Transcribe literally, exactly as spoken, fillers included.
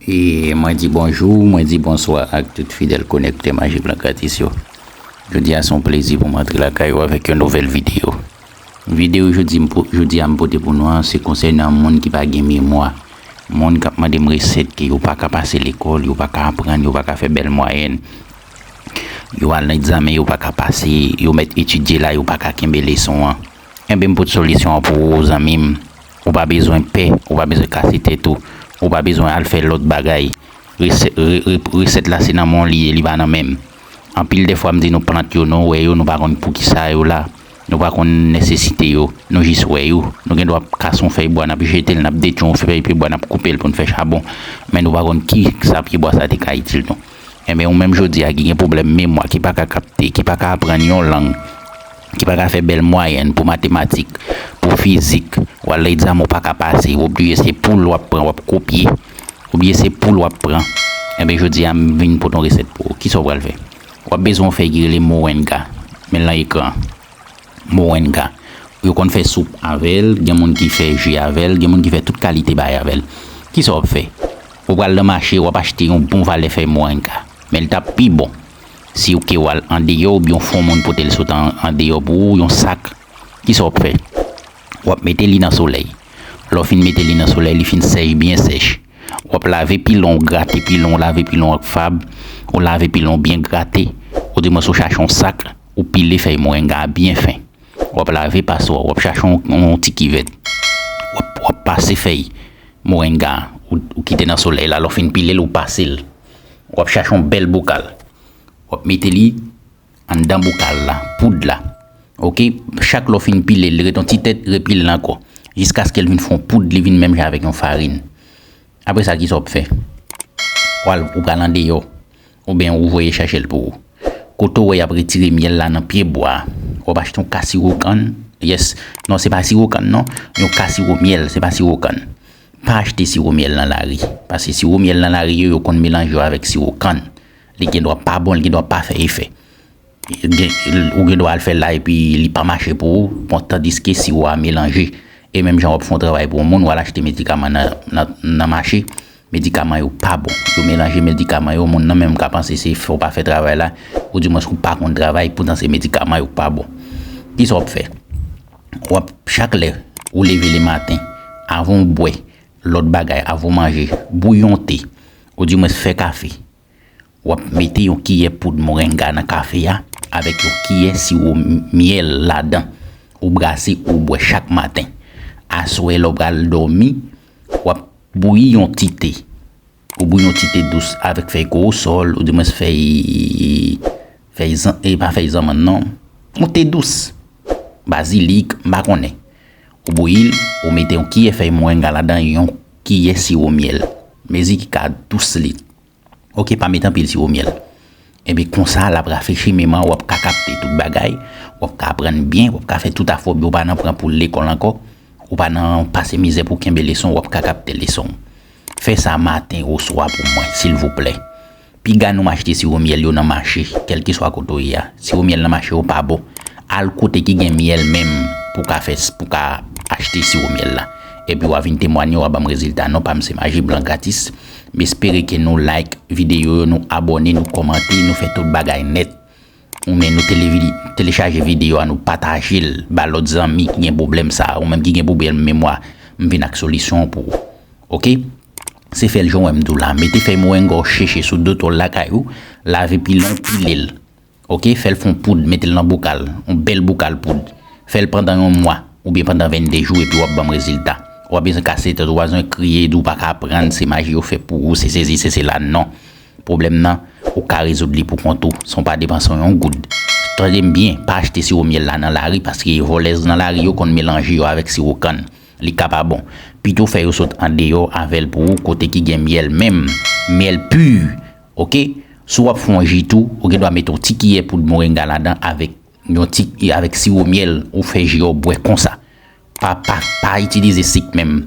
E mwen di bonjou, mwen di bonswa ak tout fidèl konektè Maji Blan Gratis yo. Jodi a se yon plezi pou m antre lakay ou avèk yon nouvèl videyo. Videyo jodi, m po- jodi a m pote pou nou an, se konsènan moun ki pa gen memwa. Moun k ap mande m resèt ke yo pa ka pase lekòl, yo pa ka aprann, yo pa ka fè bèl mwayèn. Yo al nan egzamen, yo pa ka pase, yo mèt etidye la, yo pa ka kenbe leson an. Enben, m pote solisyon an pou ou, zanmi m. Ou pa bezwen pè, ou pa bezwen kase tèt ou, ou pa bezwen al fè lòt bagay. Resè- re- re- resèt la se nan men w li ye, li pa nan men m. Anpil de fwa m di nou plant yo, nou wè yo, nou pa konn poukisa yo la, nou pa konn nesesite yo, nou jis wè yo. Nou gen dwa kase yon fèy bwa, n ap jete l, n ap detwi yon fèy pye bwa, n ap koupe l pou n fè chabon, men nou pa konn ki sa pye bwa sa te ka itil nou. Enben, ou menm jodi a ki gen pwoblèm memwa, ki pa ka kapte, ki pa ka aprann yon lang, ki pa ka fè bèl mwayèn pou matematik, pou fizik, w al nan egzamen ou pa ka pase, w oblije se poul w ap pran, w ap kopye, oblije se poul w ap pran. Enben, jodi a, m vin pote yon resèt pou ou. Kisa w pral fè? W ap bezwen yon fèy ki rele morenga. Men l nan ekran an. Morenga. Yo konn fè soup avè l, gen moun ki fè ji avè l, gen moun ki fè tout kalite bagay avè l. Kisa w ap fè? Ou pral nan mache, w ap achte yon bon valè fèy morenga. Men l t ap pi bon si w ke w al andeyò oubyen w fè yon moun pote l sot an- andeyò pou ou, yon sak. Kisa w ap fè? W ap mete li nan solèy. Lè w fin mete li nan solèy, li fin sèch, byen sèch. W ap lave pilon, w grate pilon, w lave pilon ak fab, w lave pilon byen grate, oudimwens ou chache yon sak, ou pile fèy morenga a byen fen. W ap lave paswa, w ap chache yon, yon ti kivèt, w ap, w ap pase fèy morenga a, ou, ou kite nan solèy la, lè w fin pile l, ou pase l. W ap chache yon bèl bokal, w ap mete li anndan bokal la, poud la. Oke, chak lè w fin pile l, li ret yon ti tèt, repile l ankò. Jiskaske l vin fè yon poud, li vin menm jan avèk yon farin. Apre sa, kisa w ap fè? W al, ou pral andeyò, oubyen ou voye chache l pou ou. Kote w wè y ap retire myèl la nan pye bwa a, w ap achte yon ka siwo kann. Yes. Non, se pa siwo kann, non. Yon ka siwo myèl, se pa siwo kann. Pa achte siwo myèl nan lari. Paske siwo myèl nan lari yo, yo konn melanje yo avèk siwo kann. Li gen dwa pa bon, li gen dwa pa fè efè. Gen- ou gen dwa al fè l la epi li pa mache pou ou, bon, tandiske siwo a melanje. E menm jan w ap fè yon travay pou yon moun, w al achte medikaman nan, nan, nan mache, medikaman yo pa bon. Yo melanje medikaman yo, moun nan menm ka panse se fè w pa fè travay la, oudimwens ou pa konn travay, poutan se medikaman yo k pa bon. Kisa w ap fè? W ap, chak lè ou leve lematen, avan w bwè lòt bagay, avan w manje, bouyi yon te, oudimwens fè kafe. W ap mete yon kiyè poud morenga nan kafe a avèk yon kiyè siwo m- myèl ladan. Ou brase, ou bwè chak maten. Aswè, lè w pral dòmi, w ap bouyi yon ti te. Ou bouyi yon ti te dous avèk fèy kowosòl, oudimwens fèy, fèy zan- e pa fèy zanmann non. Yon te dous. Bazilik, m pa konnen. Ou bouyi l, ou mete yon kiyè fèy morenga ladan, yon kiyè siwo myèl. Mezi ki ka dous li. Oke, pa mete anpil siwo myèl. Enben, konsa, l ap rafrechi memwa w, w ap ka kapte tout bagay, w ap ka aprann byen, w ap ka fè tout afwòbi, w pa nan pran poul lekòl ankò, ou pa nan pase mizè pou kenbe leson, w ap ka kapte leson w. Fè sa maten oswa pou mwen, silvouplè. Piga nou achte siwo myèl yo nan mache, kèlkeswa kote w ye a. Siwo myèl nan mache yo pa bon. Al kote ki gen myèl menm pou ka fè, pou ka achte siwo myèl la. Epi w a vin temwanye, w a ban m rezilta. Non pa m se Maji Blan Gratis. M espere ke nou like videyo yo, nou abòne, nou kòmante, nou fè tout bagay nèt. Ou men nou tele- telechaje videyo a, nou pataje l ba lòt zanmi ki gen pwoblèm sa a, ou menm ki gen pwoblèm memwa, m vin ak solisyon pou ou. Oke? Se fè l jan w wè m di w la. Mete fèy morenga w cheche sou do tòl lakay ou, lave pilon, pile l. Oke, fè l fè yon poud, mete l nan bokal, yon bèl bokal poud. Fè l pandan yon mwa, oubyen pandan vennde jou, epi w ap ban m rezilta. Ou pa bezwen kase tèt, ou pa bezwen kriye, di w pa ka aprann, se maji yo fè pou ou, se sesi, se sela, non. Pwoblèm nan, ou ka rezoud li pou kont ou, san w pa depanse yon goud. Tande m byen, pa achte siwo myèl la nan lari, paske vòlèz nan lari yo konn melanje yo avèk siwo kann. Li ka pa bon. Pito fè yo sot andeyò avè l pou ou, kote ki gen myèl menm, myèl pi. Oke? Si w ap fè yon ji tou, ou gen dwa mete yon ti kiyè poud morenga ladan avèk yon ti, avèk siwo myèl, ou fè ji a w bwè konsa. Pa, pa, pa itilize sik menm.